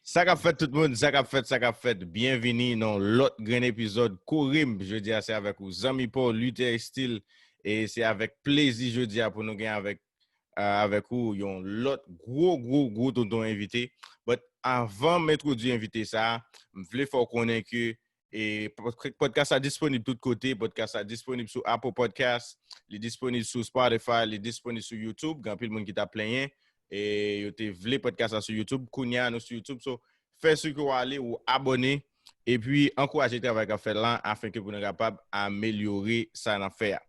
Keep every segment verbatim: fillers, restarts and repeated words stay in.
Sa k ap fèt tout moun, sa k ap fèt, sa k ap fèt. Byenvini nan lòt grenn epizòd Kore m. Jodi a se avèk ou zanmi pa w Luther Steele, e se avèk plezi jodi a pou nou gen avèk, euh, avèk ou yon lòt gwo, gwo, gwo tonton envite. But avan m entwodui envite sa, m vle fè w konnen ke e podcast sa disponib tout kote. Podcast sa disponib sou Apple Podcast, li disponib sou Spotify, li disponib sou YouTube. Gen anpil moun ki t ap plenyen e yo te vle podcast sa sou YouTube. Kounye a nou sou YouTube. So, fè si ke w ale, ou abòne, epi ankouraje travay k ap fèt la, afenke pou nou kapab amelyore sa n ap fè a.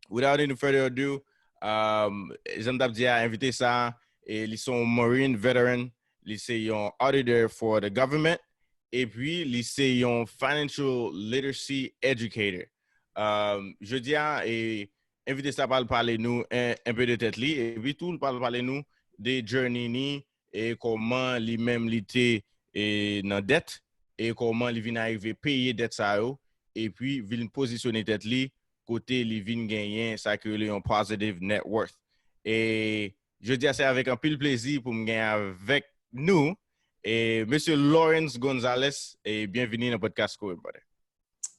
Without any further ado, um, jan m t ap di a, envite sa, e li se yon Marine veteran, li se yon auditor for the government, epi li se yon financial literacy educator. Um, jodi a, e, envite sa pral pale nou en, en pe de tèt li, epi tou l pral pale nou de journey ni, e kòman li menm li te, e, nan dèt, e kòman li vin arive peye dèt sa yo, epi vin pozisyone tèt li kote li vin genyen sa ki rele yon positive net worth. E jodi a se avèk anpil plezi pou m gen avèk nou, e, Mesye Lawrence Gonzalez, e byenvini nan podcast Kore m, brother.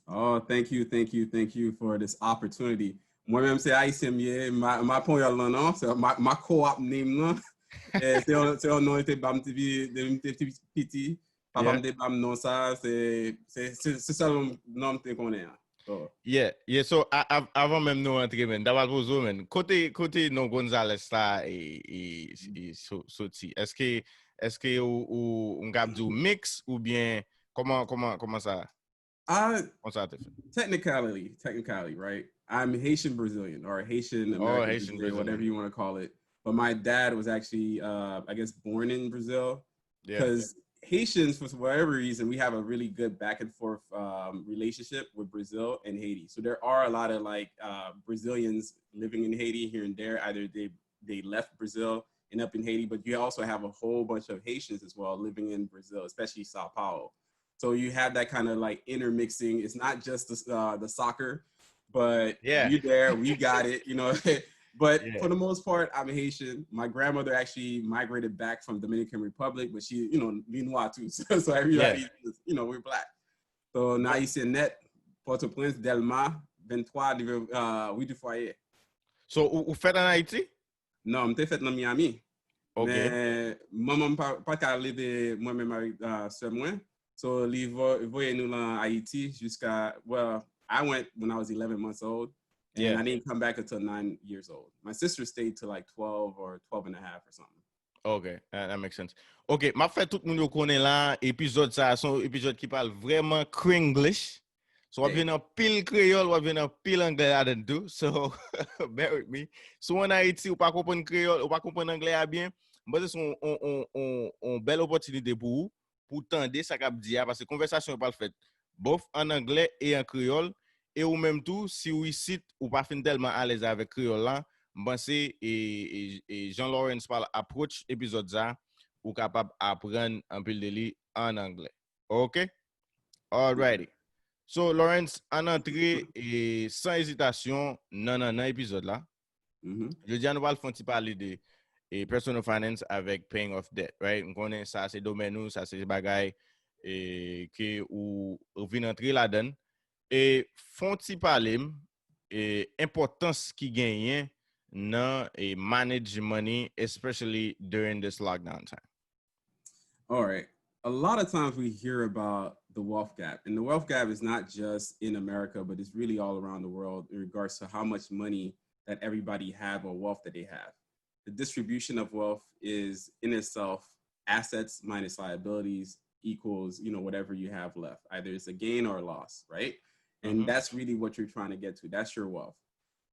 Oh, thank you, thank you, thank you for this opportunity. Mwen menm se Ayisyen m ye, m pa panyòl lan non, se ma, ma co-op name lan. E, se yon, se yon non yo te ban m depi, depi m te piti. Papa m te ban m non sa, se, se, se, se sèl non m te konnen an. So, Yeah, yeah, so a, a, avan menm nou antre, men, m ta pral poze w, men, kote, kote non Gonzalez la e, e, e so- soti? Èske, èske ou, ou, m kab di w mix oubyen kòman, kòman, kòman sa, I, kòman sa te fèt? Technicality, technicality, right? I'm Haitian Brazilian or Haitian Oh, American Haitian Brazilian, whatever Brazilian. You want to call it. But my dad was actually, uh, I guess, born in Brazil. Yeah. Because Haitians, for whatever reason, we have a really good back and forth um, relationship with Brazil and Haiti. So there are a lot of like uh, Brazilians living in Haiti here and there. Either they they left Brazil and up in Haiti, but you also have a whole bunch of Haitians as well living in Brazil, especially Sao Paulo. So you have that kind of like intermixing. It's not just the uh, the soccer, but Yeah. You there, we got it. You know, but Yeah. For the most part, I'm Haitian. My grandmother actually migrated back from Dominican Republic, but she, you know, we noir too. So, so everybody, Yeah. Is, you know, we're black. So now you see Net, Port-au-Prince, Delma, twenty-three, uh, rue du Foyer. So, ou, ou fèt an Ayiti? Non, m te fèt nan Miami. Ok. Men manman m pa, pa ka leve mwen menm avèk uh, sè mwen. So, li vo- voye nou lan Ayiti jiska, well, I went when I was eleven months old. And Yeah. I didn't come back until nine years old. My sister stayed to like twelve or twelve and a half or something. Ok, that, that makes sense. Ok, m ap fè tout moun yo konnen la, epizòd sa, se yon epizòd ki pral vrèman Krenglish. So, w ap Hey. Jwenn anpil kreyòl, w ap jwenn anpil anglè ladan tou. So, bear with me. Si w an Ayiti, ou pa konprann kreyòl, ou pa konprann anglè a byen, m panse se yon, yon, yon, yon, yon bèl opòtinite pou ou, pou w tande sa k ap di a, paske konvèsasyon yo pral fèt both an anglè e an kreyòl, e ou menm tou, si w isit, ou pa fin tèlman alèz avèk kreyòl la, m panse, e, e, e jan Lawrence pral approach epizòd sa, ou kapab aprann anpil de li an anglè. Ok? Alrighty. So, Lawrence, ann antre, e, san ezitasyon nan, nan, nan epizòd la. Mhm. Jodi a, nou pral fè yon ti pale de e, personal finance avèk paying off debt, right? M konnen sa se domèn ou, sa se bagay e, ke ou, ou vin antre ladan. E fè yon ti pale m e, enpòtans ki genyen nan e, manage money, especially during this lockdown time. All right. A lot of times we hear about the wealth gap, and the wealth gap is not just in America, but it's really all around the world in regards to how much money that everybody have or wealth that they have. The distribution of wealth is in itself assets minus liabilities equals, you know, whatever you have left. Either it's a gain or a loss, right? And Mhm. That's really what you're trying to get to. That's your wealth.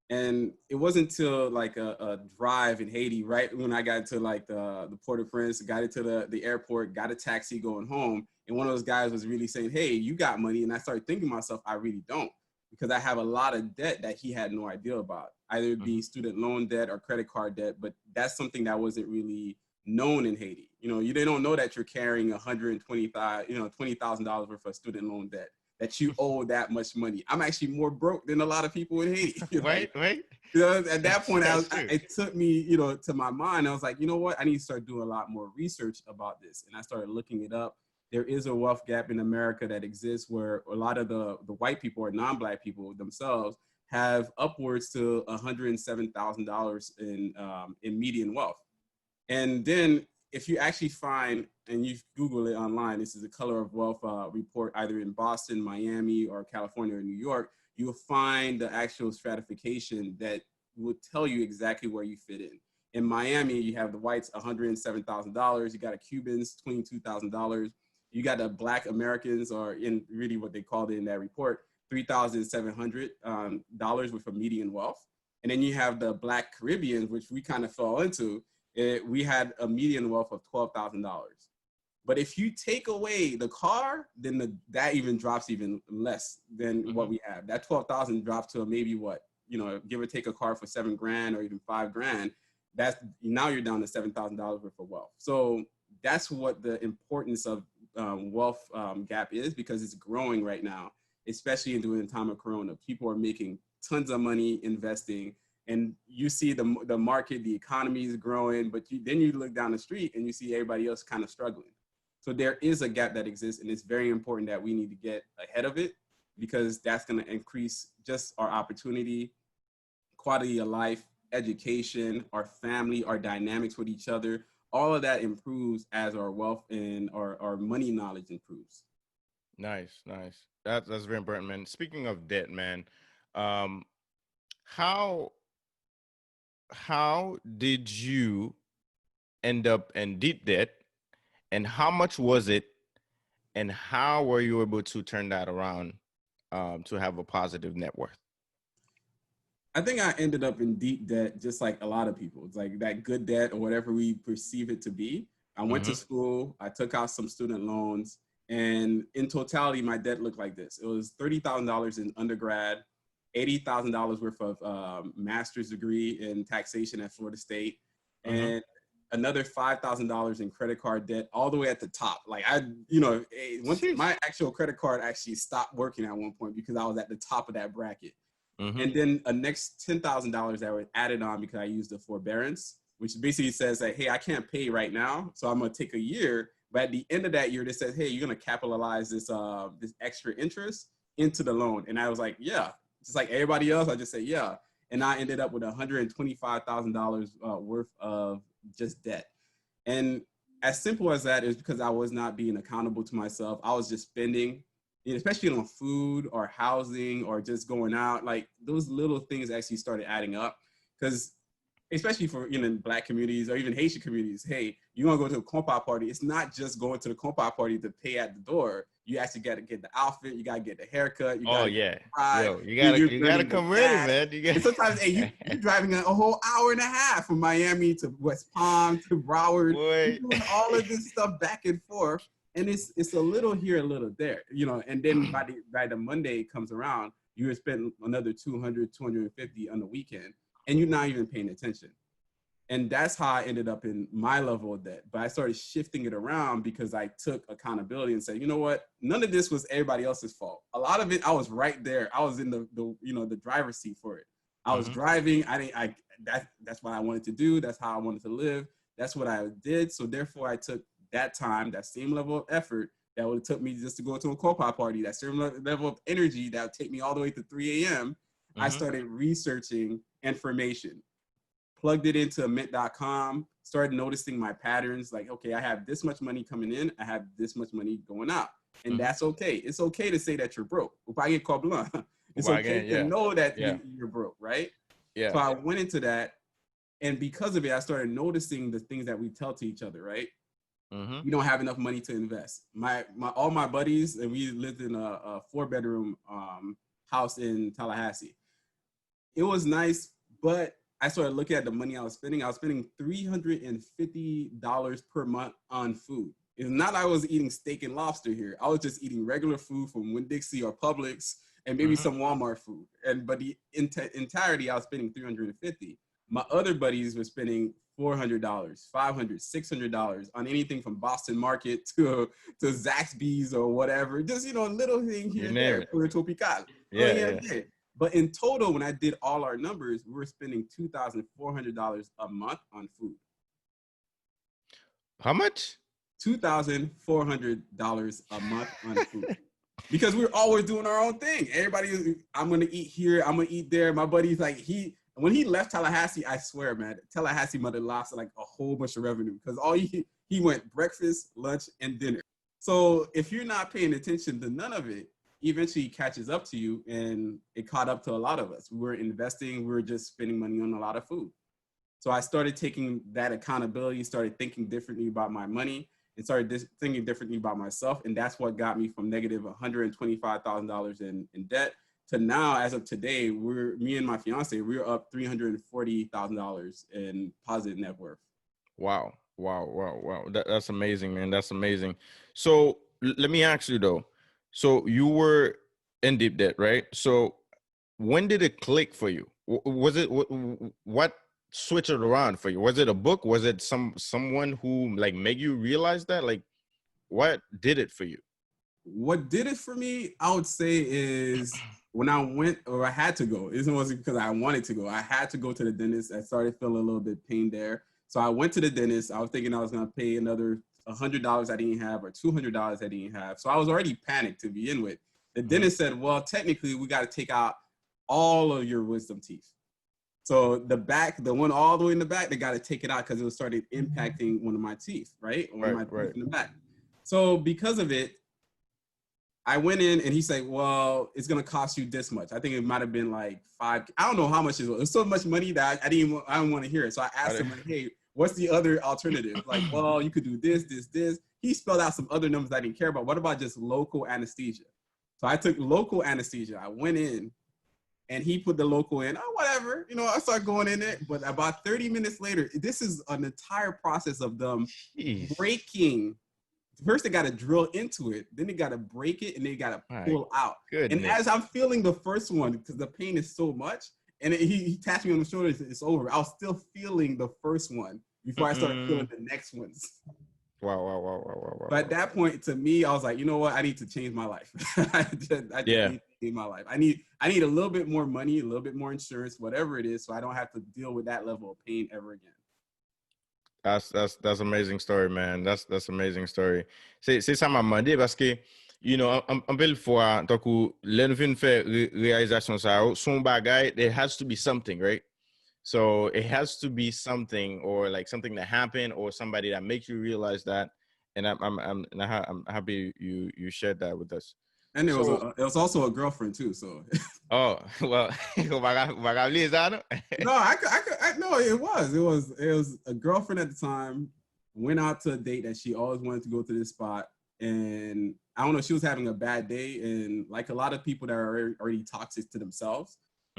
And it wasn't until like a, a drive in Haiti, right when I got to like the the Port-au-Prince, got into the the airport, got a taxi going home, and one of those guys was really saying, "Hey, you got money," and I started thinking to myself, "I really don't," because I have a lot of debt that he had no idea about. Either it be student loan debt or credit card debt, but that's something that wasn't really known in Haiti. You know, you they don't know that you're carrying a hundred and twenty thousand, you know, twenty thousand dollars worth of student loan debt, that you owe that much money. I'm actually more broke than a lot of people in Haiti. Right? Right, right? You know, at that point, I was, it took me, you know, to my mind. I was like, you know what? I need to start doing a lot more research about this. And I started looking it up. There is a wealth gap in America that exists where a lot of the, the white people or non-black people themselves have upwards to one hundred seven thousand dollars in, um, in median wealth. And then if you actually find, and you Google it online, this is the Color of Wealth, uh, report, either in Boston, Miami, or California or New York, you'll find the actual stratification that will tell you exactly where you fit in. In Miami, you have the whites, one hundred seven thousand dollars. You got the Cubans, twenty-two thousand dollars. You got the Black Americans, or in really what they called it in that report, three thousand seven hundred dollars with a median wealth. And then you have the Black Caribbeans, which we kind of fell into. It, we had a median wealth of twelve thousand dollars. But if you take away the car, then the, that even drops even less than what we have. That twelve thousand drops to maybe what, you know, give or take a car for seven grand or even five grand. That's, now you're down to seven thousand dollars worth of wealth. So that's what the importance of, um, wealth, um, gap is, because it's growing right now, especially during the time of Corona. People are making tons of money investing, and you see the, the market, the economy is growing, but you, then you look down the street and you see everybody else kind of struggling. So there is a gap that exists, and it's very important that we need to get ahead of it, because that's going to increase just our opportunity, quality of life, education, our family, our dynamics with each other. All of that improves as our wealth and our, our money knowledge improves. Nice, nice. That, that's very important, man. Speaking of debt, man, um, how how did you end up in deep debt, and how much was it, and how were you able to turn that around, um, to have a positive net worth? I think I ended up in deep debt, just like a lot of people. It's like that good debt or whatever we perceive it to be. I went to school, I took out some student loans, and in totality, my debt looked like this. It was thirty thousand dollars in undergrad, eighty thousand dollars worth of, um, master's degree in taxation at Florida State, and another five thousand dollars in credit card debt, all the way at the top. Like, I, you know, eh, once my actual credit card actually stopped working at one point because I was at the top of that bracket. And then a next ten thousand dollars that was added on because I used the forbearance, which basically says that, hey, I can't pay right now, so I'm gonna take a year. But at the end of that year, they said, hey, you're gonna capitalize this, uh, this extra interest into the loan. And I was like, yeah, just like everybody else, I just said, yeah. And I ended up with one hundred twenty-five thousand dollars, uh, worth of just debt. And as simple as that is because I was not being accountable to myself. I was just spending, and especially on food or housing or just going out. Like, those little things actually started adding up, because especially for, you know, Black communities or even Haitian communities, hey, you want to go to a compa party, it's not just going to the compa party to pay at the door. You actually got to get the outfit, you got to get the haircut. You gotta, oh yeah, yo, you gotta, you gotta come ready, man. You gotta... And sometimes, hey, you, you're driving a whole hour and a half from Miami to West Palm to Broward. Boy. You're doing all of this stuff back and forth, and it's, it's a little here, a little there, you know. And then by the, by the Monday comes around, you would spend another two hundred, two hundred fifty on the weekend, and you're not even paying attention. And that's how I ended up in my level of debt. But I started shifting it around because I took accountability and said, you know what? None of this was everybody else's fault. A lot of it, I was right there. I was in the, the, you know, the driver's seat for it. I was driving. I didn't, I, that, that's what I wanted to do. That's how I wanted to live. That's what I did. So therefore, I took that time, that same level of effort that would have took me just to go to a compa party, that same le-, level of energy that would take me all the way to three a.m. I started researching information, plugged it into mint dot com, started noticing my patterns. Like, okay, I have this much money coming in, I have this much money going out. And that's okay. It's okay to say that you're broke. Ou pa gen kòb lan. It's okay to know that you, you're broke, right? Yeah. So I went into that. And because of it, I started noticing the things that we tell to each other, right? We don't have enough money to invest. My, my, all my buddies, and we lived in a, a four bedroom, um, house in Tallahassee. It was nice, but I started looking at the money I was spending. I was spending three hundred and fifty dollars per month on food. It's not like I was eating steak and lobster here. I was just eating regular food from Winn-Dixie or Publix and maybe some Walmart food. And, but the enti-, entirety, I was spending three hundred and fifty. My other buddies were spending four hundred dollars, five hundred, six hundred dollars on anything from Boston Market to, to Zaxby's or whatever. Just, you know, little thing here and there, Pollo Tropical. Yeah, yeah. But in total, when I did all our numbers, we were spending two thousand four hundred dollars a month on food. How much? Two thousand four hundred dollars a month on food. Because we were always doing our own thing. Everybody, I'm gonna eat here, I'm gonna eat there. My buddy's like, he, when he left Tallahassee, I swear, man, Tallahassee mother lost like a whole bunch of revenue because all he, he went breakfast, lunch, and dinner. So if you're not paying attention to none of it, eventually it catches up to you, and it caught up to a lot of us. We were investing, we were just spending money on a lot of food. So I started taking that accountability, started thinking differently about my money, and started dis- thinking differently about myself. And that's what got me from negative one hundred twenty-five thousand dollars in, in debt to now, as of today, we're, me and my fiance, we're up three hundred forty thousand dollars in positive net worth. Wow, wow, wow, wow. That, that's amazing, man. That's amazing. So l- let me ask you though. So you were in deep debt, right? So when did it click for you? W- Was it what, what switched it around for you? Was it a book? Was it some someone who like made you realize that? Like, what did it for you? What did it for me, I would say, is when I went, or I had to go. It wasn't because I wanted to go. I had to go to the dentist. I started feeling a little bit pain there. So I went to the dentist. I was thinking I was going to pay another one hundred dollars I didn't have or two hundred dollars I didn't have. So I was already panicked to begin with. The dentist said, "Well, technically, we got to take out all of your wisdom teeth." So the back, the one all the way in the back, they got to take it out because it was started impacting one of my teeth, right? One of Right, my teeth right. In the back. So because of it, I went in and he said, "Well, it's gonna cost you this much." I think it might have been like five. I don't know how much it was. It was so much money that I, I didn't. Wa- I didn't want to hear it. So I asked I him, like, "Hey, what's the other alternative?" Like, "Well, you could do this, this, this." He spelled out some other numbers I didn't care about. "What about just local anesthesia?" So I took local anesthesia. I went in, and he put the local in. Oh, whatever. You know, I started going in it. But about thirty minutes later, this is an entire process of them Jeez. Breaking. First, they got to drill into it. Then they got to break it, and they got to My pull out. And Goodness. As I'm feeling the first one, because the pain is so much, and it, he, he taps me on the shoulder, it's, it's over. I was still feeling the first one before I started Mm-mm. Feeling the next ones. Wow, wow, wow, wow, wow, wow. But at that point, to me, I was like, "You know what? I need to change my life. I, just, I just Yeah. Need to change my life. I need, I need a little bit more money, a little bit more insurance, whatever it is, so I don't have to deal with that level of pain ever again." That's that's that's amazing story, man. That's that's amazing story. Se se sa m ap mande paske, you know, an- an- anpil fwa, tankou lè nou vin fè re- reyalizasyon sa yo, se yon bagay, there has to be something, right? So it has to be something, or like something that happened, or somebody that makes you realize that. And I'm I'm I'm, and I ha- I'm happy you you shared that with us. And it was So- a, it was also a girlfriend too. So Oh, well, ou pa ka ou pa ka bliye sa, non? No, I could, I could, I, no, it was, it was, it was a girlfriend at the time. Went out to a date that she always wanted to go to this spot, and I don't know, she was having a bad day, and like a lot of people that are already, already toxic to themselves,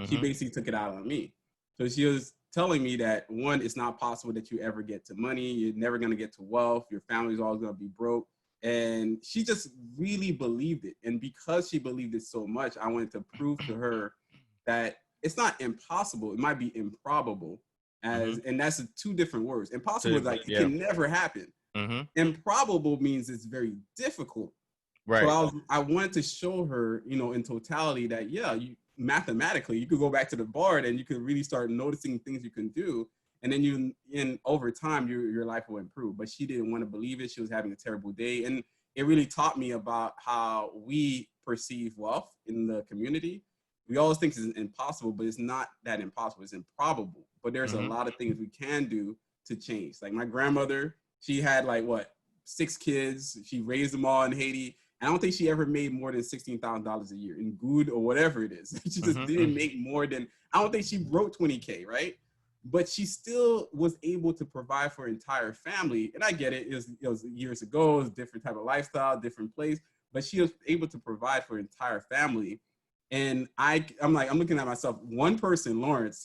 she Mhm. Basically took it out on me. So she was telling me that one, it's not possible that you ever get to money. You're never gonna get to wealth. Your family's always gonna be broke. And she just really believed it. And because she believed it so much, I wanted to prove to her that it's not impossible. It might be improbable. As Mhm. And that's two different words. Impossible is Two like different, it yeah. Can never happen. Mhm. Improbable means it's very difficult. Right. So I was, I wanted to show her, you know, in totality that, yeah, you, mathematically, you could go back to the board and you could really start noticing things you can do. And then you, in over time, your your life will improve. But she didn't want to believe it. She was having a terrible day, and it really taught me about how we perceive wealth in the community. We always think it's impossible, but it's not that impossible. It's improbable. But there's Mhm. A lot of things we can do to change. Like my grandmother, she had like what six kids. She raised them all in Haiti. And I don't think she ever made more than sixteen thousand dollars a year in good or whatever it is. She just Mhm, didn't mhm. Make more than, I don't think she broke twenty K, right? But she still was able to provide for her entire family. And I get it, it was, it was years ago, it was a different type of lifestyle, different place, but she was able to provide for her entire family. And I, I'm like, I'm looking at myself, one person, Lawrence,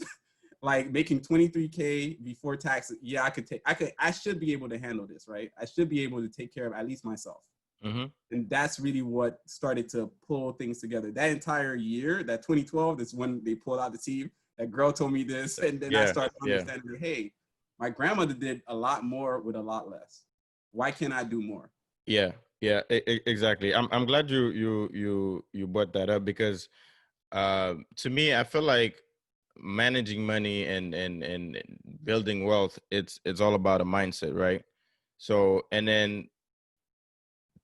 like making twenty-three K before taxes. Yeah, I could take, I could, I should be able to handle this, right? I should be able to take care of at least myself. Mhm. And that's really what started to pull things together. That entire year, that twenty twelve, that's when they pulled out the team. That girl told me this, and then I Yeah, started yeah. Understanding that, hey, my grandmother did a lot more with a lot less. Why can't I do more? Yeah, yeah, e- e- exactly. I'm I'm glad you you you you brought that up because Uh, to me, I feel like managing money and and and building wealth, it's it's all about a mindset, right? So, and then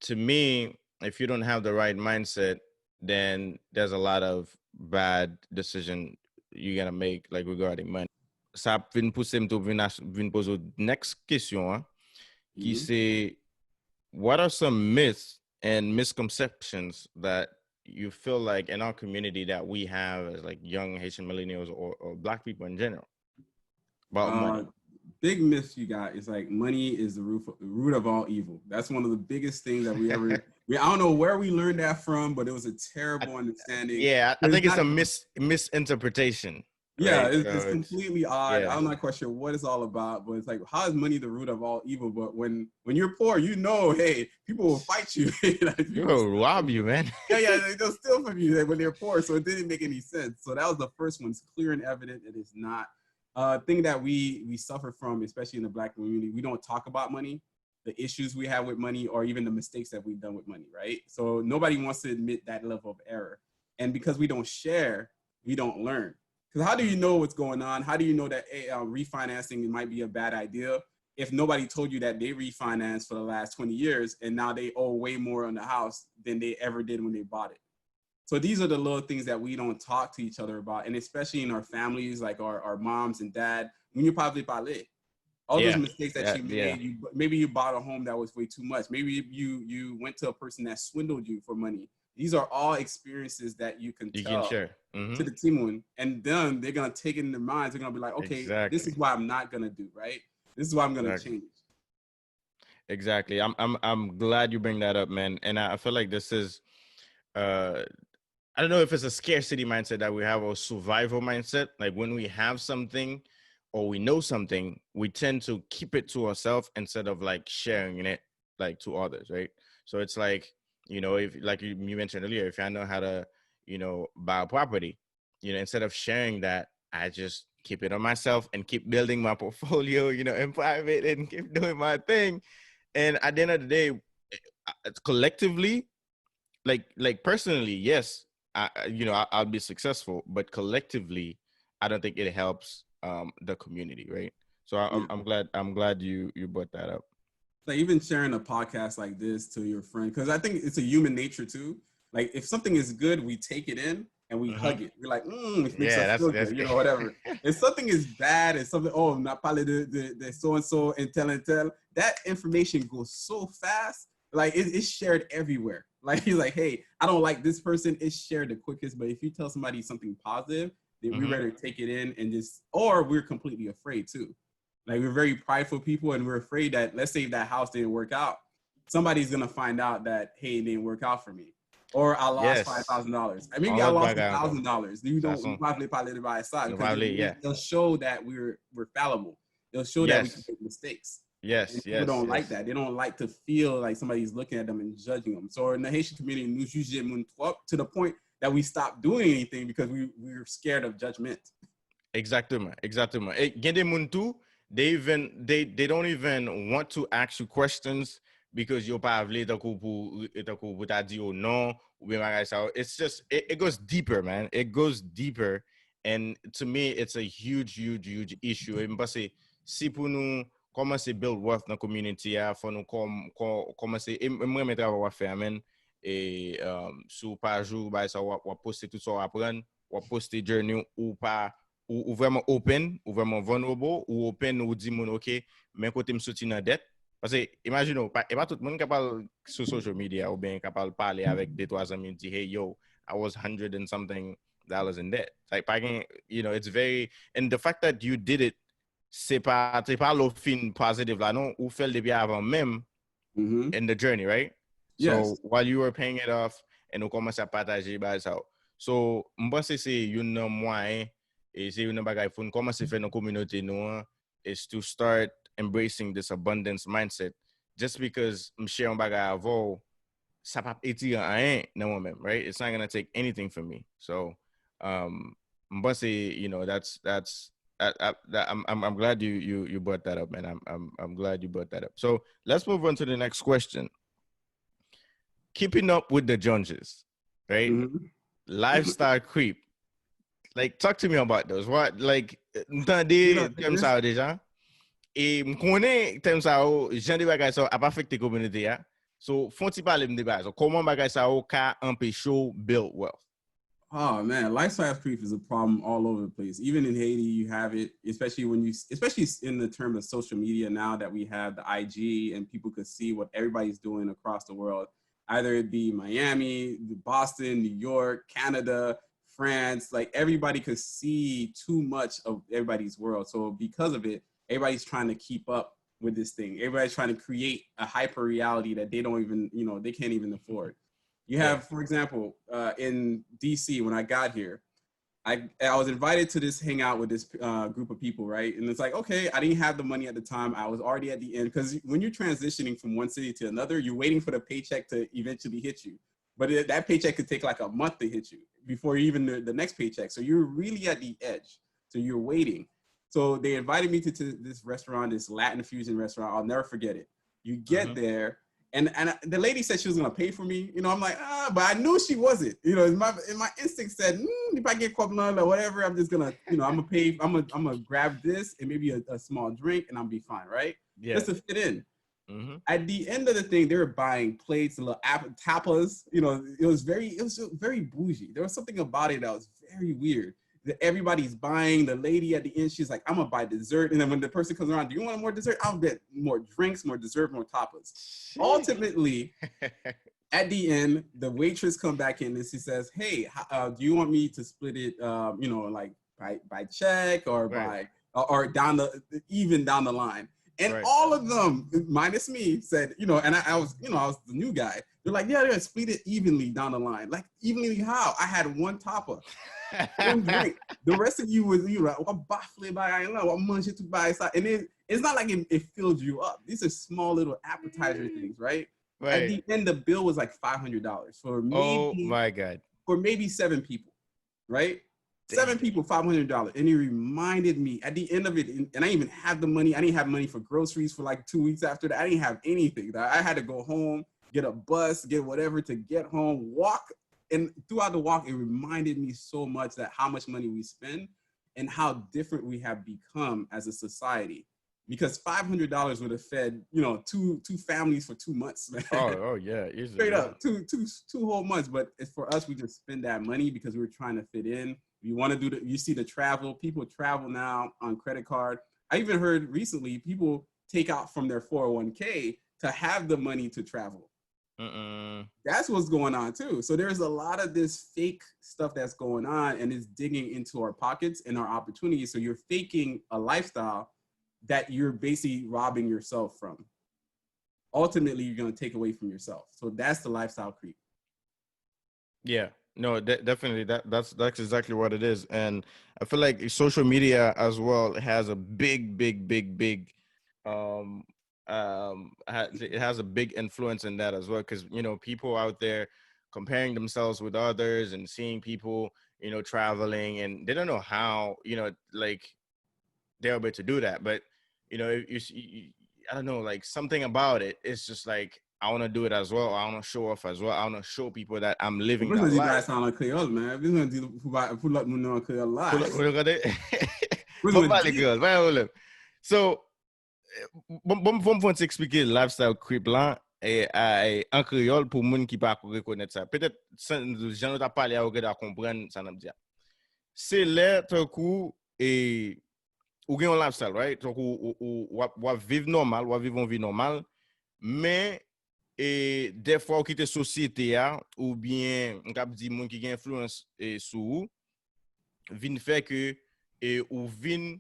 to me, if you don't have the right mindset, then there's a lot of bad decision you're gonna make, like, regarding money. Sa ap vin pouse m tou vin, vin poze w next kesyon an, ki se, what are some myths and misconceptions that you feel like in our community that we have as, like, young Haitian millennials or, or black people in general about money? Uh, big myth you got is, like, money is the root, root of all evil. That's one of the biggest things that we ever. We, I don't know where we learned that from, but it was a terrible understanding. Yeah, I, I think it's a mis- misinterpretation. Yeah, right? It's, it's completely odd. Yeah. I'm not quite sure what it's all about, but it's like, how is money the root of all evil? But when when you're poor, you know, hey, people will fight you. Like, people will rob you, man. Yeah, yeah, they'll steal from you when they're poor. So it didn't make any sense. So that was the first one. It's clear and evident it is not. Uh, thing that we we suffer from, especially in the black community, we don't talk about money, the issues we have with money, or even the mistakes that we've done with money, right? So nobody wants to admit that level of error. And because we don't share, we don't learn. Because how do you know what's going on? How do you know that, eh, uh, refinancing might be a bad idea if nobody told you that they refinanced for the last twenty years and now they owe way more on the house than they ever did when they bought it? So these are the little things that we don't talk to each other about, and especially in our families, like our, our moms and dad, when you probably pale. All those mistakes that you made, you, maybe you bought a home that was way too much. Maybe you you went to a person that swindled you for money. These are all experiences that you can tell to the timoun, and then they're gonna take it in their minds. They're gonna be like, okay, this is why I'm not gonna do, right? This is why I'm gonna change. Exactly. I'm I'm I'm glad you bring that up, man. And I, I feel like this is, uh, I don't know if it's a scarcity mindset that we have or survival mindset. Like, when we have something or we know something, we tend to keep it to ourselves instead of, like, sharing it, like, to others, right? So it's like, you know, if, like you, you mentioned earlier, if I know how to, you know, buy a property, you know, instead of sharing that, I just keep it on myself and keep building my portfolio, you know, in private and keep doing my thing. And at the end of the day, eh, uh, collectively, like like personally, yes, I I- you know, I, I'll be successful, but collectively, I don't think it helps, um, the community, right? So I, I'm I'm glad I'm glad you you brought that up. Like, even sharing a podcast like this to your friend, because I think it's a human nature too. Like, if something is good, we take it in and we hug it. We're like, mm, it makes us feel good, you know, whatever. If something is bad, and something, oh, not parler de, de, de so and so and tell and tell, that information goes so fast. Like, it, it's shared everywhere. Like, he's like, hey, I don't like this person. It's shared the quickest. But if you tell somebody something positive, then we rather take it in and just, or we're completely afraid too. Like, we're very prideful people, and we're afraid that, let's say, if that house didn't work out, somebody's gonna find out that, hey, it didn't work out for me, or I lost five thousand dollars. I mean, I lost a thousand dollars. You don't, you probably probably buy a side because it'll show that we're we're fallible. It'll show that we can make mistakes. Yes, and people don't like that. They don't like to feel like somebody's looking at them and judging them. So in the Haitian community, nou jije moun twòp to the point that we stop doing anything because we we're scared of judgment. Exactement, exactement. E gen de moun tou, they even they they don't even want to ask you questions because yo pa vle tankou pou tankou pou ta di yo non, oubyen bagay sa yo. It's just it, it goes deeper, man. It goes deeper, and to me it's a huge huge huge issue. E m panse si pou nou kòmanse build wealth nan community a, fò nou kòm kòmanse, e m renmen travay w ap fè a, man. E um, sou paj ou bagay sa w ap poste tout sa w aprann, w ap poste journey ou pa ou, ou vrèman open, ou vrèman vulnerable, ou open, ou di moun, ok, men kote m soti nan dèt. Paske imajine w, e pa tout moun k ap al sou social media oubyen k ap al pale avèk de twa zanmi, di, hey yo, I was hundred and something dollars in debt. Like, pa gen, you know, it's very, and the fact that you did it, se pa se pa lè w fin positive la non, ou fè l depi avan menm in the journey, right? So while you were paying it off, and ou kòmanse ap pataje bagay sa yo. So m panse se youn nan mwayen, e se youn nan bagay pou n kòmanse fè nan kominote nou an, is to start embracing this abundance mindset. Just because m share yon bagay avè w, sa p ap etire anyen nan mwen menm, right? It's not gonna take anything from me. So um, m panse, you know, that's that's I, I, that, I'm, I'm I'm glad you you you brought that up, man. I'm I'm I'm glad you brought that up. So let's move on to the next question. Keeping up with the Joneses, right? Lifestyle creep. Like, talk to me about those. What, like, m tande tèm sa yo deja. E m konnen tèm sa yo, jan de bagay sa yo ap afekte kominote a. So, fon ti pale m de bagay sa yo. Kòman bagay sa yo ka anpeche w build wealth? Oh man, lifestyle creep is a problem all over the place. Even in Haiti, you have it, especially when you, especially in the term of social media now that we have the I G and people could see what everybody's doing across the world. Either it be Miami, Boston, New York, Canada, France, like everybody could see too much of everybody's world. So because of it, everybody's trying to keep up with this thing. Everybody's trying to create a hyper reality that they don't even, you know, they can't even afford. You have, for example, uh, in D C, when I got here, I, I was invited to this hangout with this uh, group of people, right? And it's like, okay, I didn't have the money at the time. I was already at the end because when you're transitioning from one city to another, you're waiting for the paycheck to eventually hit you. But it, that paycheck could take like a month to hit you before even the, the next paycheck. So you're really at the edge. So you're waiting. So they invited me to, to this restaurant, this Latin fusion restaurant. I'll never forget it. You get mm-hmm. there, and and the lady said she was gonna pay for me. You know, I'm like, ah, but I knew she wasn't. You know, my my instinct said, mm, if I get kòb or whatever, I'm just gonna, you know, I'm gonna pay. I'm gonna I'm gonna grab this and maybe a, a small drink, and I'll be fine, right? Yeah. Just to fit in. Mm-hmm. At the end of the thing, they were buying plates, little tapas. You know, it was very, it was very bougie. There was something about it that was very weird. Everybody's buying. The lady at the end, she's like, "I'm gonna buy dessert." And then when the person comes around, "Do you want more dessert?" "I'll get more drinks, more dessert, more tapas." Jeez. Ultimately, at the end, the waitress come back in and she says, "Hey, uh, do you want me to split it? Uh, you know, like by by check or right. by or, or down the even down the line?" And right. all of them, minus me, said, you know, and I, I was, you know, I was the new guy. They're like, "Yeah, yeah, split it evenly down the line." Like, evenly how? I had one tapa, one drink. The rest of you was, you know, "Wap bafle bagay la, wap manje tout bagay sa." And it, it's not like it, it filled you up. These are small little appetizer mm. things, right? Right. At the end, the bill was like five hundred dollars for maybe, oh my God. For maybe seven people, right? Seven people, five hundred dollars. And it reminded me at the end of it, and, and I didn't even have the money. I didn't have money for groceries for like two weeks after that. I didn't have anything. I had to go home, get a bus, get whatever to get home, walk. And throughout the walk, it reminded me so much that how much money we spend and how different we have become as a society. Because five hundred dollars would have fed, you know, two two families for two months, man. Oh, oh yeah, easily. Straight up, two two two whole months. But it's for us, we just spend that money because we're trying to fit in. You want to do the, you see the travel. People travel now on credit card. I even heard recently people take out from their four oh one k to have the money to travel. Mm-mm. That's what's going on too. So there's a lot of this fake stuff that's going on, and it's digging into our pockets and our opportunities. So you're faking a lifestyle that you're basically robbing yourself from. Ultimately, you're going to take away from yourself. So that's the lifestyle creep. Yeah, no, de- definitely. That that's that's exactly what it is. And I feel like social media as well has a big, big, big, big um um ha- it has a big influence in that as well, because you know, people out there comparing themselves with others and seeing people, you know, traveling, and they don't know how, you know, like, they're able to do that. But you know, you, you, I don't know, like, something about it, it's just like, I want to do it as well. I want to show off as well. I want to show people that I'm living that life. Bezwen di bagay sa an kreyòl, man. Bezwen di pou pou lòt moun nan an kreyòl la. Pou lòt moun nan tande. Bon, pale kreyòl, pa gen pwoblèm. So, bon, bon, bon, bon, ti eksplike lifestyle creep la, e, a, e, an kreyòl pou moun ki pa rekonèt sa. Petèt, jan nou ta pale a, ou gentan konprann sa n ap di a. Se lè, tankou, e, ou gen yon lifestyle, right? Tankou, ou, ou, w ap, w ap viv nòmal, w ap viv yon vi nòmal, men, e, dèfwa ou kite sosyete a, oubyen, m kab di moun ki gen enfliyans, e, sou ou, vin fè ke, e, ou vin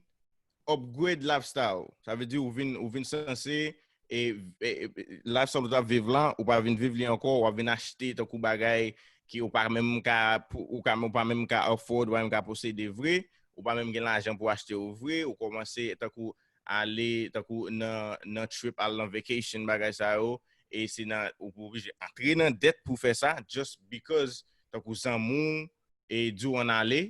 upgrade lifestyle. Sa vle di ou vin, ou vin sanse, e, e, e, lifestyle ou t ap viv la, ou pa vin viv li ankò, w ap vin achte tankou bagay ki ou pa menm ka, pou- ou ka, ou pa menm ka afford, ou pa menm ka posede vre, ou pa menm gen lajan pou achte yo vre, ou kòmanse tankou ale, tankou nan, nan trip, al nan vacation, bagay sa yo, e se nan, ou oblije antre nan dèt pou fè sa, just because, tankou zanmi w, e di w ann ale,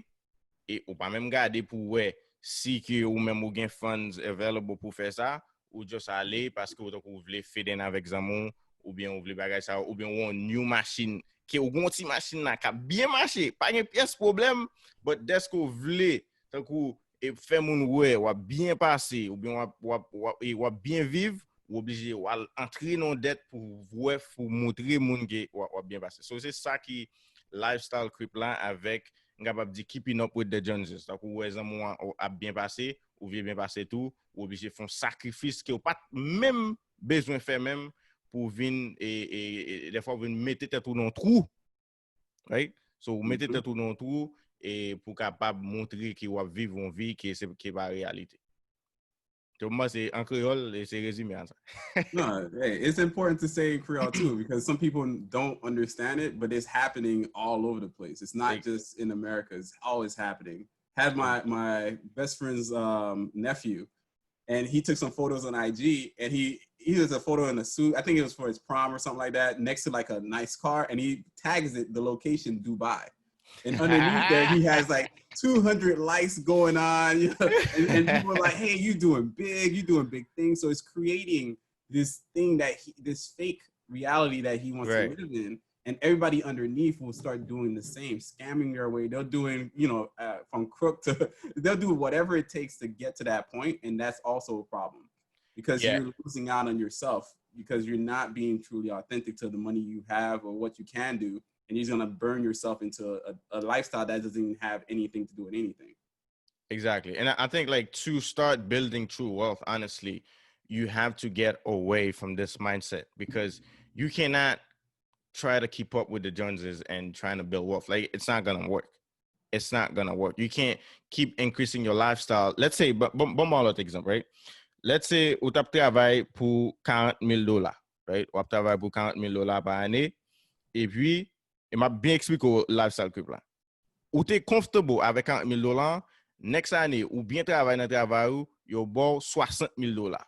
e ou pa menm gade pou wè si ke ou menm ou gen funds available pou fè sa, ou just ale paske ou tankou ou vle fit in avèk zanmi w, oubyen ou vle bagay sa, oubyen ou yon new machine ke ou gen yon ti machin la k ap byen mache, pa gen pyès pwoblèm, but dèske w vle, tankou, e fè moun wè w ap byen pase, oubyen w ap, w ap, w ap, e w ap byen viv, ou oblije w al antre nan yon dèt pou w wè, pou w montre moun ke w ap, w ap byen pase. So, se sa ki lifestyle creep la avèk, m kapab di, keeping up with the Joneses. Tankou w wè zanmi w an ap byen pase, ou vle byen pase tou, ou oblije fè yon sakrifis ke w pa t menm bezwen fè menm pou w vin, e, e, e, dèfwa w vin mete tèt ou nan yon twou. Right? So, ou mete tèt ou nan yon twou e pou w kapab montre ke w ap viv yon vi ke se, ke pa reyalite. Donk, mwen, se an kreyòl, e se rezime a sa. No, hey, it's important to say in Creole too, because some people don't understand it, but it's happening all over the place. It's not just in America, it's always happening. Had my, my best friend's um, nephew, and he took some photos on I G, and he he has a photo in a suit. I think it was for his prom or something like that, next to like a nice car, and he tags it the location Dubai. And underneath there, he has like two hundred likes going on, you know, and, and people are like, "Hey, you doing big, you doing big things." So it's creating this thing that he, this fake reality that he wants right. to live in, and everybody underneath will start doing the same, scamming their way. They're doing, you know, uh, from crook to, they'll do whatever it takes to get to that point, and that's also a problem because yeah. you're losing out on yourself because you're not being truly authentic to the money you have or what you can do, and you're gonna burn yourself into a, a lifestyle that doesn't even have anything to do with anything. Exactly. And I think, like, to start building true wealth, honestly, you have to get away from this mindset because you cannot try to keep up with the Joneses and trying to build wealth. Like, it's not gonna work. It's not gonna work. You can't keep increasing your lifestyle. Let's say, bon, bon, bon, bon, lòt egzanp, right? Let's say, ou t ap travay pou karant mil dola, right? W ap travay pou karant mil dola pa ane, epi, e m ap byen eksplike w lifestyle creep la. Ou te comfortable avèk karant mil dola, next ane, ou byen travay nan travay ou, yo ba w swasant mil dola.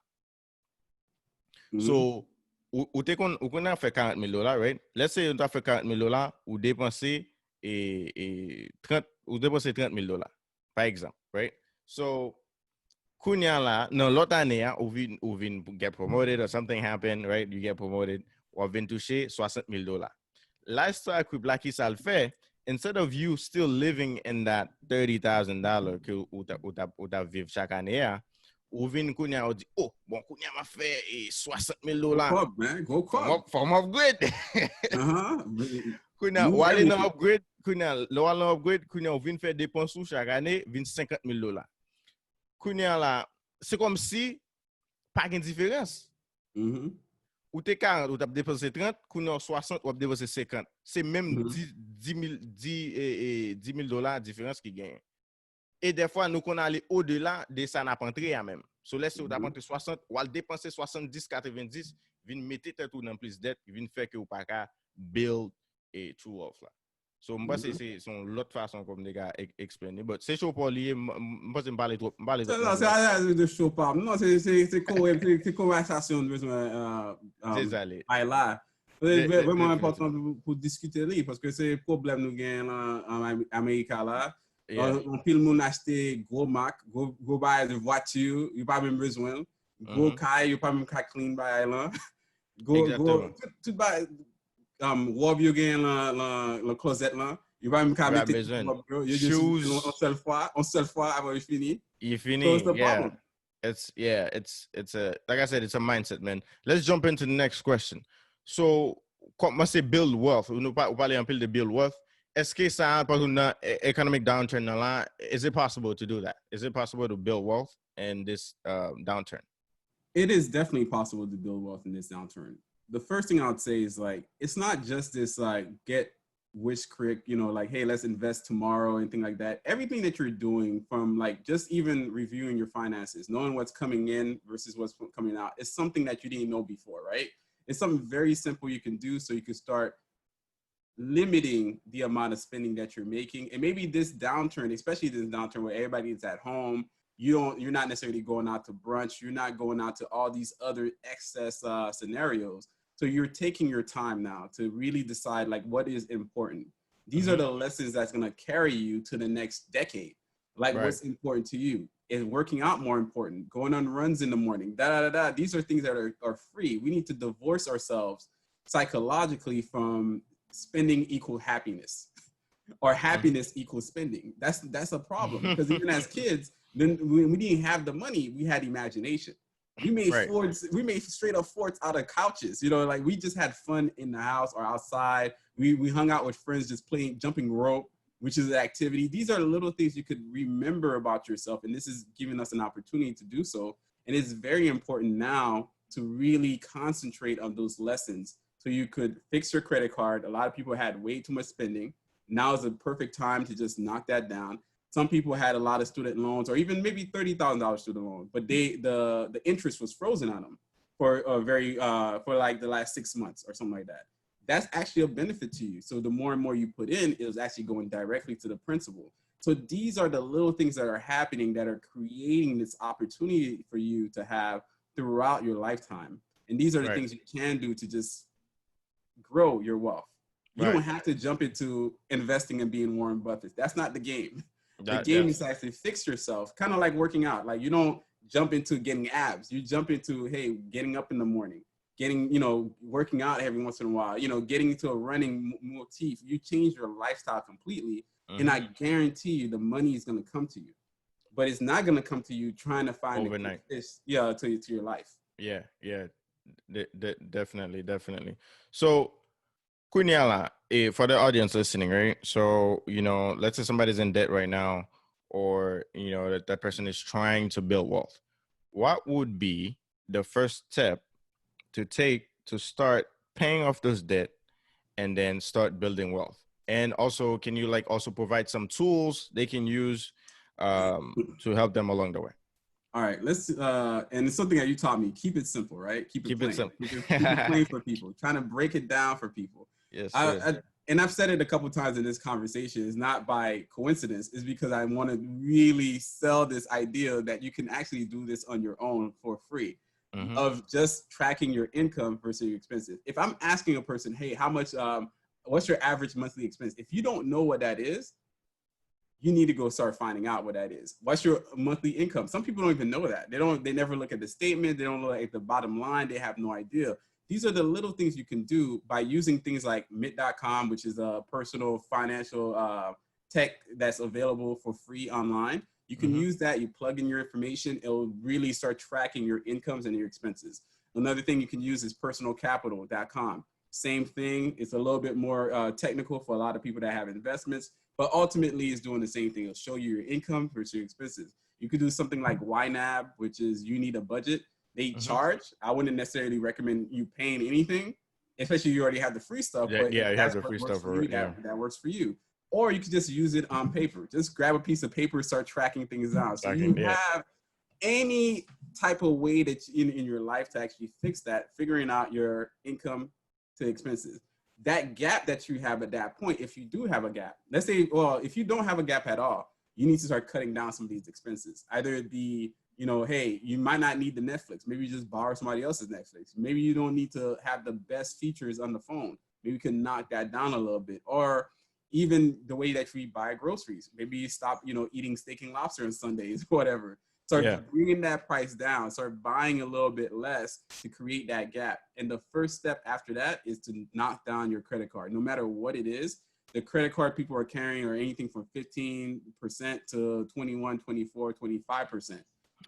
So, ou, ou te konn, ou konn ap fè karant mil dola, right? Let's say, ou ta fè karant mil dola, ou depanse, e, e, trant, ou depanse trant mil dola, pa egzanp, right? So, kounye a la, nan lòt ane a, ou vin, ou vin get promoted or something happen, right? You get promoted, w ap vin touche swasant mil dola. Lifestyle creep la, ki sa l fè? Instead of you still living in that thirty thousand dollar ke ou ta, ou ta, ou ta viv chak ane a, ou vin kounye a, ou di, "Oh, bon, kounye a m ap fè e, swasant mil dola." Fò m, man, go club. Fò m upgrade. Kounye a, ou ale nan upgrade, kounye a, lè w al nan upgrade, kounye a, ou vin fè depans ou chak ane, vin senkant mil dola. Kounye a la, se kòmsi pa gen diferans. Ou te karant, ou t ap depanse trant, kounye a w swasant, w ap depanse senkant. Se menm dis, dis mil, dis, e, e, dis mil dola diferans ki genyen. E dèfwa, nou konn ale odela de sa n ap antre a menm. So, lè se ou t ap antre swasant, w al depanse swasanndis, katrevenndis, vin mete tèt ou nan plis dèt, vin fè ke ou pa ka build e true wealth la. So, m panse se, se yon lòt fason pou m te ka ek-, explain li. But se show pa w li ye, m, m, m panse m pale twòp, m pale twòp. Non, se, se, se de show pa m. Non, se, se, se konvè-, se, se konvèsasyon nou bezwen, euh, euh, bay la. Se vrè-, vrèman enpòtan pou, pou diskite li, paske se pwoblèm nou genyen nan, an Am-, Amerika la. An, anpil moun achte gwo mak, gwo, gwo bagay de vwati, yo pa menm bezwen l. Gwo kay, yo pa menm ka clean bagay lan. Gwo, gwo, tout, tout bagay, um, wòb yo genyen lan, lan, lan klozèt lan. Yo pa menm ka mete tout wòb yo. Yo jis mete yon sèl fwa, yon sèl fwa, apre yo fini. Yo fini, yeah. It's, yeah, it's, it's a, like I said, it's a mindset, man. Let's jump into the next question. So, kòman se build wealth? Nou pa, ou pale anpil de build wealth. Èske sa, pa egzanp, nan e-, economic downturn nan la, is it possible to do that? Is it possible to build wealth in this, uh, downturn? It is definitely possible to build wealth in this downturn. The first thing I would say is, like, it's not just this, like, get rich quick, you know, like, "Hey, let's invest tomorrow," and thing like that. Everything that you're doing, from, like, just even reviewing your finances, knowing what's coming in versus what's coming out, is something that you didn't know before, right? It's something very simple you can do so you can start limiting the amount of spending that you're making. And maybe this downturn, especially this downturn where everybody is at home, you don't, you're not necessarily going out to brunch, you're not going out to all these other excess, uh, scenarios. So you're taking your time now to really decide, like, what is important. These are the lessons that's gonna carry you to the next decade. Like, what's important to you? Is working out more important? Going on runs in the morning? Da, da, da, da. These are things that are, are free. We need to divorce ourselves psychologically from spending equal happiness or happiness equals spending. That's that's a problem because even as kids, then when we didn't have the money, we had imagination. We made Right. forts. We made straight up forts out of couches. You know, like we just had fun in the house or outside. We we hung out with friends, just playing jumping rope, which is an activity. These are little things you could remember about yourself, and this is giving us an opportunity to do so. And it's very important now to really concentrate on those lessons so you could fix your credit card. A lot of people had way too much spending. Now is the perfect time to just knock that down. Some people had a lot of student loans or even maybe thirty thousand dollars student loan, but they the the interest was frozen on them for a very uh for like the last six months or something like that. That's actually a benefit to you. So the more and more you put in, it was actually going directly to the principal. So these are the little things that are happening that are creating this opportunity for you to have throughout your lifetime. And these are the Right. things you can do to just grow your wealth. You Right. don't have to jump into investing and being Warren Buffett. That's not the game. The That- game that- is to actually fix yourself, kind of like working out. Like you don't jump into getting abs. You jump into, hey, getting up in the morning, getting, you know, working out every once in a while, you know, getting into a running mo- motif. You change your lifestyle completely, and Mhm. I guarantee you the money is going to come to you. But it's not going to come to you trying to find a quick Overnight. fix, yeah, to, to your life. Yeah, yeah. De- de- definitely, definitely. So, kounye a la, eh, for the audience listening, right? So, you know, let's say somebody's in debt right now, or, you know, that, that person is trying to build wealth. What would be the first step to take to start paying off those debt and then start building wealth? And also, can you, like, also provide some tools they can use um, to help them along the way? All right, let's uh and it's something that you taught me. Keep it simple, right? Keep it Keep it plain. simple. Keep it, keep it plain for people. Trying to break it down for people. Yes, I, sir. I, and I've said it a couple times in this conversation. It's not by coincidence. It's because I want to really sell this idea that you can actually do this on your own for free Mhm. of just tracking your income versus your expenses. If I'm asking a person, hey, how much, um, what's your average monthly expense? If you don't know what that is, you need to go start finding out what that is. What's your monthly income? Some people don't even know that. They don't, they never look at the statement. They don't look at the bottom line. They have no idea. These are the little things you can do by using things like mint dot com, which is a personal financial uh, tech that's available for free online. You can Mhm. use that, you plug in your information, it'll really start tracking your incomes and your expenses. Another thing you can use is personal capital dot com. Same thing. It's a little bit more uh, technical for a lot of people that have investments, but ultimately it's doing the same thing. It'll show you your income versus your expenses. You could do something like Y nab, which is you need a budget. They Mhm. charge. I wouldn't necessarily recommend you paying anything, especially you already have the free stuff. Yeah, but yeah, if it has that's a free what works stuff for for you, it, yeah. that, that works for you. Or you could just use it on paper. Just grab a piece of paper, start tracking things down. So you Tracking, yeah. have any type of way that you, in, in your life to actually fix that, figuring out your income to expenses. That gap that you have at that point, if you do have a gap, let's say, well, if you don't have a gap at all, you need to start cutting down some of these expenses. Either it be, you know, hey, you might not need the Netflix. Maybe you just borrow somebody else's Netflix. Maybe you don't need to have the best features on the phone. Maybe you can knock that down a little bit. Or even the way that we buy groceries. Maybe you stop, you know, eating steak and lobster on Sundays, whatever. Start Yeah. bringing that price down. Start buying a little bit less to create that gap. And the first step after that is to knock down your credit card, no matter what it is. The credit card people are carrying are anything from fifteen percent to twenty-one, twenty-four, twenty-five percent.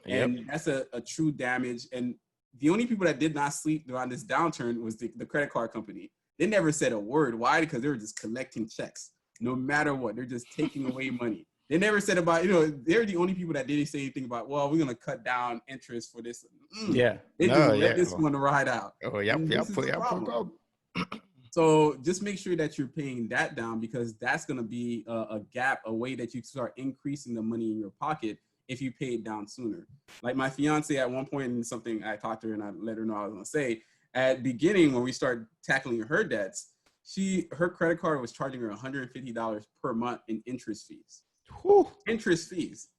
Yep. And that's a, a true damage. And the only people that did not sleep during this downturn was the, the credit card company. They never said a word. Why? Because they were just collecting checks. No matter what, they're just taking away money. They never said about, you know, they're the only people that didn't say anything about, well, we're going to cut down interest for this. Mm-mm. Yeah. They just No, let yeah. this one ride out. Oh, yep, And yep, this is the yep, problem. So just make sure that you're paying that down because that's going to be a, a gap, a way that you start increasing the money in your pocket if you pay it down sooner. Like my fiance at one point, and something I talked to her and I let her know I was going to say, at beginning when we started tackling her debts, she her credit card was charging her one hundred fifty dollars per month in interest fees. Whew. Interest fees.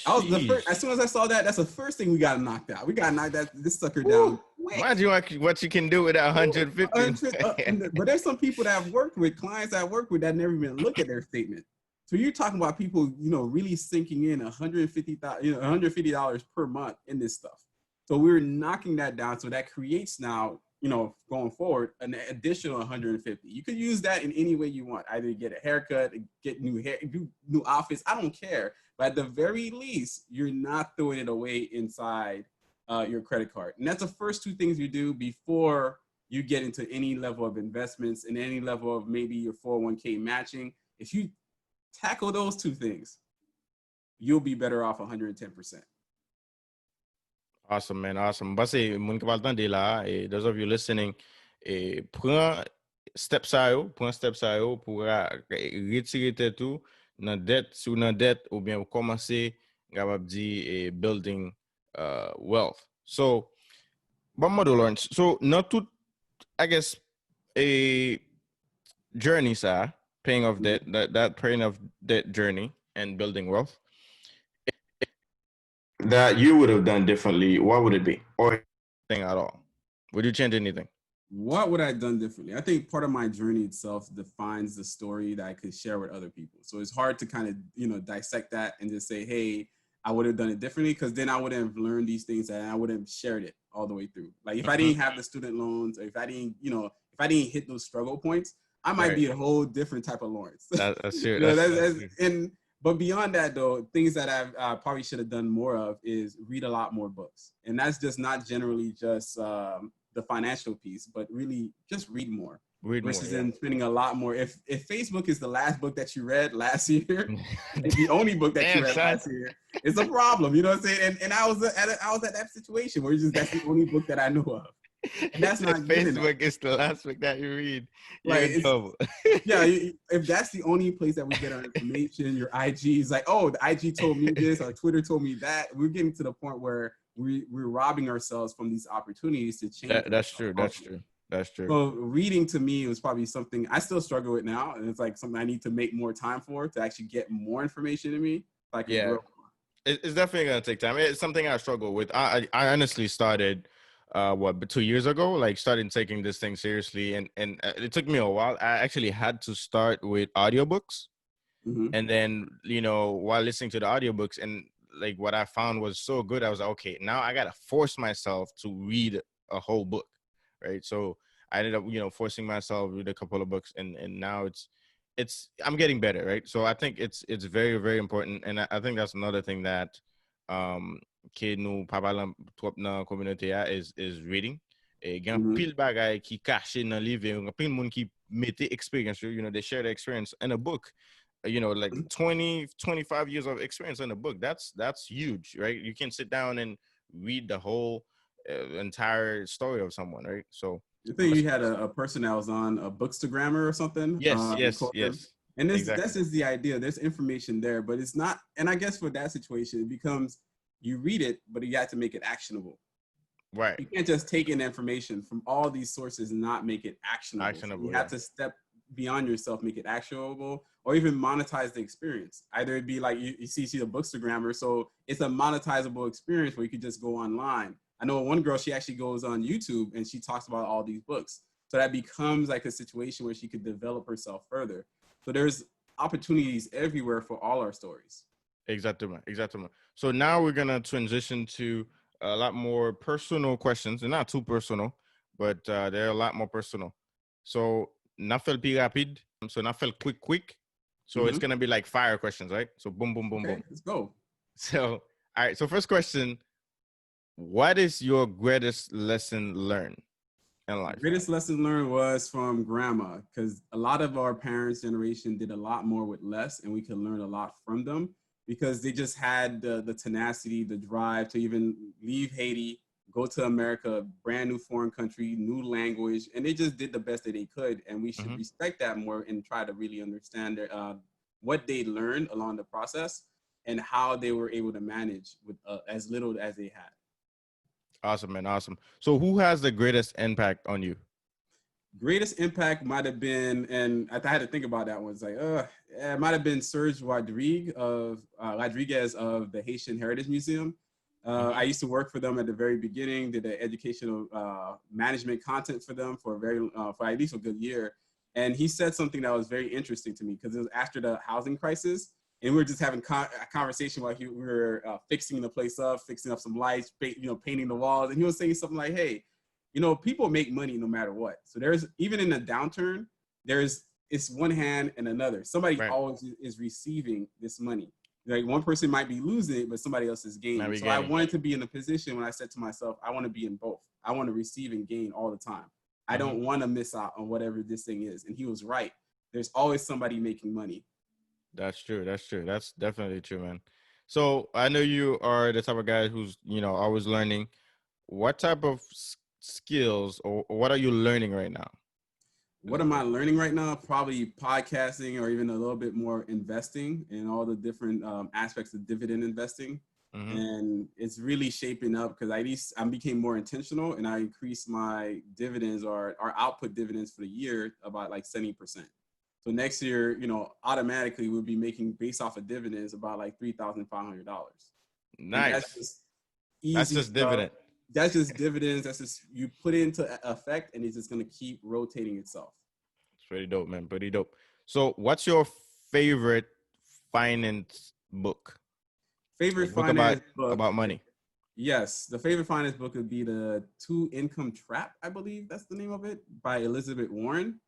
I was the first, as Sheesh. Soon as I saw that, that's the first thing we got knocked out. We got knocked that this sucker down. Whew. Mind you, what, what you can do with that one hundred fifty. Hundred, uh, and the- but there's some people that I've worked with, clients I've worked with that never even look at their statement. So you're talking about people, you know, really sinking in a hundred fifty thousand, you know, a hundred fifty dollars per month in this stuff. So we're knocking that down. So that creates now you know, going forward, an additional one hundred fifty. You could use that in any way you want. Either get a haircut, get new hair, do new outfits. I don't care. But at the very least, you're not throwing it away inside uh, your credit card. And that's the first two things you do before you get into any level of investments and any level of maybe your four oh one k matching. If you tackle those two things, you'll be better off one hundred ten percent. Awesome, man. Awesome. M panse moun ki pral tande la, e those of you listening, e pran step sa yo, pran step sa yo pou ra- retire tèt ou nan dèt, si w nan dèt, oubyen ou kòmanse, m kapab di, e building uh, wealth. So, ban m mande w, Lawrence, so nan tout, I guess, e journey sa, paying off debt, that, that paying off debt journey and building wealth, that you would have done differently, what would it be? Or thing at all? Would you change anything? What would I have done differently? I think part of my journey itself defines the story that I could share with other people. So it's hard to kind of, you know, dissect that and just say, hey, I would have done it differently, because then I would have learned these things and I would have shared it all the way through. Like if I didn't have the student loans, or if I didn't, you know, if I didn't hit those struggle points, I might Right. be a whole different type of Lawrence. That, that's true. You know, That's, that's, that's that's, and but beyond that though, things that I've uh, probably should have done more of is read a lot more books, and that's just not generally just um, the financial piece, but really just read more. Read more. Versus Yeah. in spending a lot more. If if Facebook is the last book that you read last year, it's the only book that you Damn, read son. last year, it's a problem. You know what I'm saying? And and I was at a, I was at that situation where it's just that's the only book that I know of. And that's not good enough. Facebook is the last book that you read. You're Like, in it's- trouble. Yeah, you- if that's the only place that we get our information, your I G is like, oh, the I G told me this or Twitter told me that. We're getting to the point where we we're robbing ourselves from these opportunities to change. That, that's ourselves true. from That's true. That's true. So reading to me was probably something I still struggle with now, and it's like something I need to make more time for to actually get more information in me, so I can Yeah. Grow. It, it's definitely gonna take time. It's something I struggle with. I I, I honestly started, uh, what, two years ago? Like, started taking this thing seriously, and and uh, it took me a while. I actually had to start with audiobooks, Mhm. and then, you know, while listening to the audiobooks, and like, what I found was so good, I was like, okay, now I gotta force myself to read a whole book, right? So I ended up, you know, forcing myself to read a couple of books, and and now it's it's I'm getting better, right? So I think it's it's very, very important, and I, I think that's another thing that um ke nou pa pale twòp nan kominote a is is reading. E gen Mhm. Pil bagay ki kache nan liv, e anpil moun ki mete experience yo, you know, they share their experience in a book. Uh, you know, like Mhm. twenty, twenty-five years of experience in a book. That's that's huge, right? You can sit down and read the whole uh, entire story of someone, right? So I think you had a, a person that was on a Bookstagrammer or something. Yes, um, yes, called them. Yes. And this Exactly. This is the idea. There's information there, but it's not. And I guess for that situation, it becomes you read it, but you have to make it actionable. Right. You can't just take in information from all these sources and not make it actionable. So Actionable, you yeah. Have to step beyond yourself, make it actionable, or even monetize the experience. Either it be like you, you see, see the Bookstagrammer, so it's a monetizable experience where you could just go online. I know one girl, she actually goes on YouTube and she talks about all these books. So that becomes like a situation where she could develop herself further. So there's opportunities everywhere for all our stories. Exactement, exactement. So now we're gonna transition to a lot more personal questions. They're not too personal, but uh, they're a lot more personal. So n ap fè l pi rapid. So n ap fè l quick, quick. So it's Mhm. Gonna be like fire questions, right? So boom, boom, boom, Okay, boom. Let's go. So, all right. So first question: What is your greatest lesson learned in life? Greatest lesson learned was from grandma, because a lot of our parents' generation did a lot more with less, and we could learn a lot from them because they just had the, the tenacity, the drive to even leave Haiti, go to America, brand new foreign country, new language, and they just did the best that they could. And we should Mhm. Respect that more and try to really understand their, uh, what they learned along the process and how they were able to manage with uh, as little as they had. Awesome, man. Awesome. So, who has the greatest impact on you? Greatest impact might have been, and I, I had to think about that one. It's like, uh, it might have been Serge Rodrigue of uh, Rodriguez of the Haitian Heritage Museum. Uh, Mhm. I used to work for them at the very beginning, did the educational uh, management content for them for a very uh, for at least a good year. And he said something that was very interesting to me because it was after the housing crisis, and we were just having con- a conversation while he, we were uh, fixing the place up, fixing up some lights, pa- you know, painting the walls, and he was saying something like, "Hey, You know, people make money no matter what. So there's, even in a downturn, there's, it's one hand and another. Somebody Right. always is receiving this money. Like, one person might be losing it, but somebody else is gaining. Might be So I gaining. wanted to be in a position when I said to myself, I want to be in both. I want to receive and gain all the time. I don't want to miss out on whatever this thing is. And he was right. There's always somebody making money. That's true. That's true. That's definitely true, man. So I know you are the type of guy who's, you know, always learning. What type of s- skills or, or what are you learning right now? What am I learning right now? Probably podcasting, or even a little bit more investing in all the different um, aspects of dividend investing. Mhm. And it's really shaping up because I, least I became more intentional, and I increased my dividends, or, or output dividends, for the year about, like, seventy percent. So next year, you know, automatically we'll be making, based off of dividends, about, like, three thousand five hundred dollars. Nice. That's just, That's easy just stuff. Dividend. That's just dividends. That's just, you put it into e- effect, and it's just gonna keep rotating itself. It's pretty dope, man. Pretty dope. So, what's your favorite finance book? Favorite A book finance about book. About money. Yes, the favorite finance book would be the Two Income Trap, I believe that's the name of it, by Elizabeth Warren.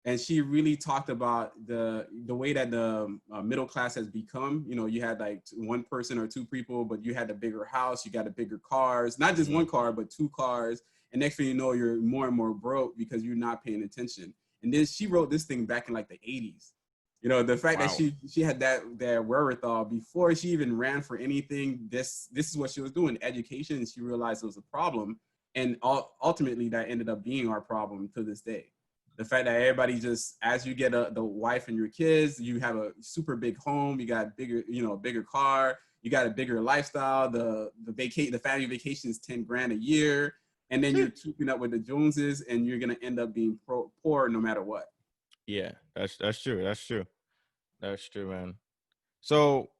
And she really talked about the the way that the uh, middle class has become. You know, you had, like, t- one person or two people, but you had a bigger house, you got a bigger cars, not just Mhm. one car, but two cars. And next thing you know, you're more and more broke because you're not paying attention. And then she wrote this thing back in, like, the eighties. You know, the fact that Wow. she she had that that wherewithal before she even ran for anything. This this is what she was doing, education, and she realized it was a problem, and ul- ultimately that ended up being our problem to this day. The fact that everybody just, as you get a, the wife and your kids, you have a super big home, you got bigger, you know, bigger car, you got a bigger lifestyle. The the vacate the family vacation is ten grand a year, and then you're keeping up with the Joneses, and you're gonna end up being pro, poor no matter what. Yeah, that's that's true. That's true. That's true, man. So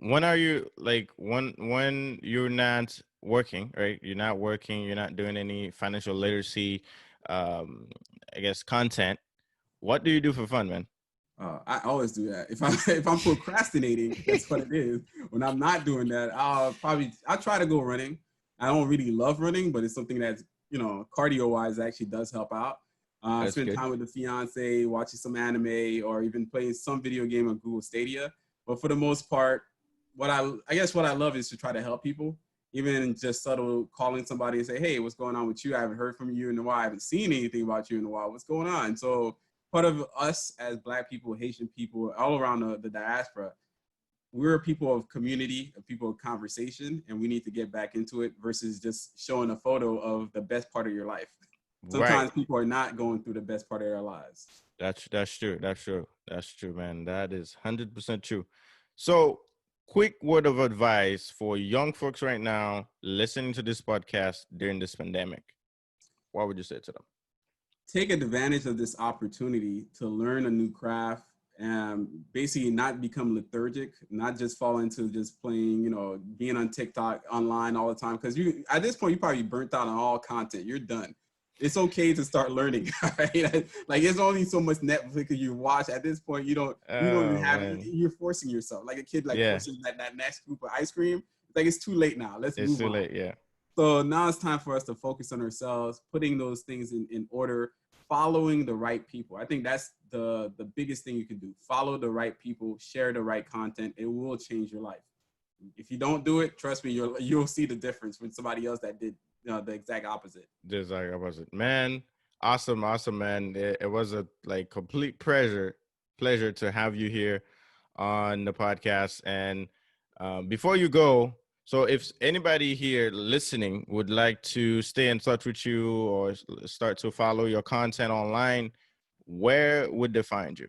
when are you, like, when when you're not working, right? You're not working, you're not doing any financial literacy, um, I guess, content. What do you do for fun, man? Uh, I always do that. If I if I'm procrastinating, that's what it is. When I'm not doing that, I'll probably I try to go running. I don't really love running, but it's something that's, you know, cardio wise, actually does help out. Uh, That's spend good. Time with the fiance, watching some anime, or even playing some video game on Google Stadia. But for the most part, what I I guess what I love is to try to help people. Even just subtle calling somebody and say, "Hey, what's going on with you? I haven't heard from you in a while. I haven't seen anything about you in a while. What's going on?" So part of us as Black people, Haitian people, all around the, the diaspora, we're people of community, of people of conversation, and we need to get back into it versus just showing a photo of the best part of your life. Sometimes Right. People are not going through the best part of their lives. That's that's true. That's true. That's true, man. That is hundred percent true. So, quick word of advice for young folks right now listening to this podcast during this pandemic. What would you say to them? Take advantage of this opportunity to learn a new craft and basically not become lethargic, not just fall into just playing, you know, being on TikTok online all the time. Because you, at this point, you probably burnt out on all content. You're done. It's okay to start learning. Right? Like, there's only so much Netflix you watch. At this point, you don't you don't even Oh, have man. You're forcing yourself, like a kid, like Yeah. Forcing that, that next scoop of ice cream. Like, it's too late now. Let's It's move too on. Late. Yeah. So now it's time for us to focus on ourselves, putting those things in, in order, following the right people. I think that's the the biggest thing you can do. Follow the right people, share the right content. It will change your life. If you don't do it, trust me, you'll you'll see the difference with somebody else that did, you know, the exact opposite. Just like opposite, man. Awesome, awesome, man. It, it was a, like, complete pleasure, pleasure to have you here on the podcast. And um, before you go, so if anybody here listening would like to stay in touch with you or s- start to follow your content online, where would they find you?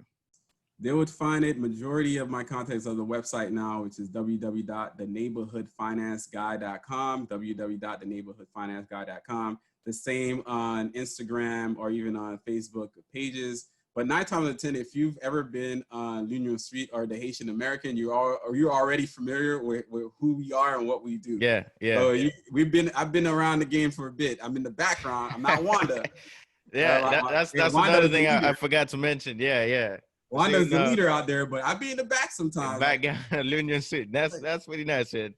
They would find it. Majority of my content is on the website now, which is w w w dot the neighborhood finance guy dot com, w w w dot the neighborhood finance guy dot com. The same on Instagram or even on Facebook pages. But nine times out of ten, if you've ever been on L'Union Street or the Haitian American, you are or you're already familiar with, with who we are and what we do. Yeah, yeah. So you, we've been I've been around the game for a bit. I'm in the background. I'm not Wanda. Yeah, Uh, that, uh, that's yeah, that's Wanda another is the thing I, I leader. Forgot to mention. Yeah, yeah. Wanda's Seen, the uh, leader out there, but I be in the back sometimes. Back L'Union Street. That's that's pretty nice, man.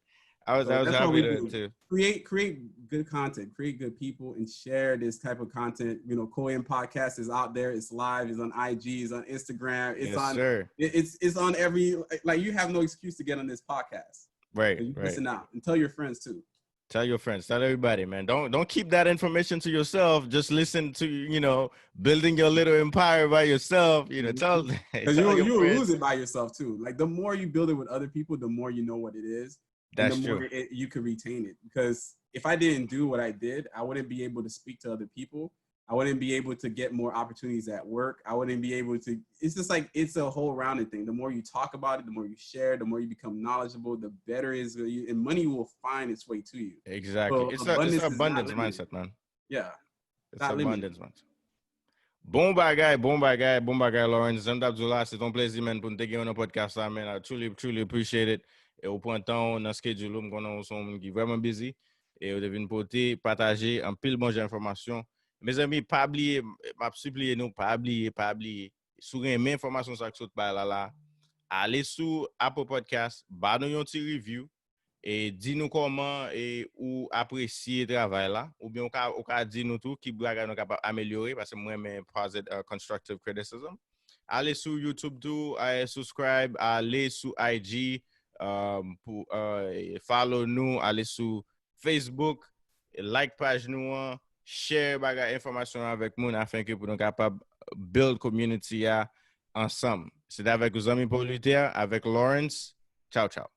I was, So I was that's what happy we to, do. to Create create good content, create good people, and share this type of content. You know, Kohen Podcast is out there. It's live. It's on I G. It's on Instagram. It's yes, on. Sir. It, it's it's on every like you have no excuse to get on this podcast. Right, So you right. Listen out and tell your friends too. Tell your friends, tell everybody, man. Don't don't keep that information to yourself. Just listen to you know building your little empire by yourself. You know, tell Because tell you your you will friends. Lose it by yourself too. Like the more you build it with other people, the more you know what it is. That's And the more true. It, you can retain it. Because if I didn't do what I did, I wouldn't be able to speak to other people. I wouldn't be able to get more opportunities at work. I wouldn't be able to. It's just like it's a whole rounded thing. The more you talk about it, the more you share, the more you become knowledgeable, the better it is. And money will find its way to you. Exactly. So It's a it's abundance an is not abundance limited. Mindset, man. Yeah. It's Not limited. Abundance, man. Bon bagay, bon bagay, bon bagay, Lawrence. Jan m t ap di w la, se yon plezi, man, pou n te gen w nan podcast la, man. I truly, truly appreciate it. E ou pran tan w nan schedule ou, m konnen w se yon moun ki vrèman busy. E ou te vin pote, pataje anpil bon jan enfòmasyon. Mezanmi, pa bliye, m ap sipliye nou, pa bliye, pa bliye. Si w renmen enfòmasyon sa k sot bay la la, ale sou Apple Podcast, ba nou yon ti review, e di nou kòman e ou apresye travay la, oubyen ou ka, ou ka di nou tou ki bagay nou kapab amelyore, paske mwen renmen posit-, uh, constructive criticism. Ale sou YouTube tou, uh, subscribe, ale sou I G, um, pou, uh, follow nou, ale sou Facebook, like paj nou an, share bagay enfòmasyon avèk moun afin ke pou nou kapab build community a ansanm. Se te avèk zanmi Paul Luther, avèk Lawrence. Ciao, ciao.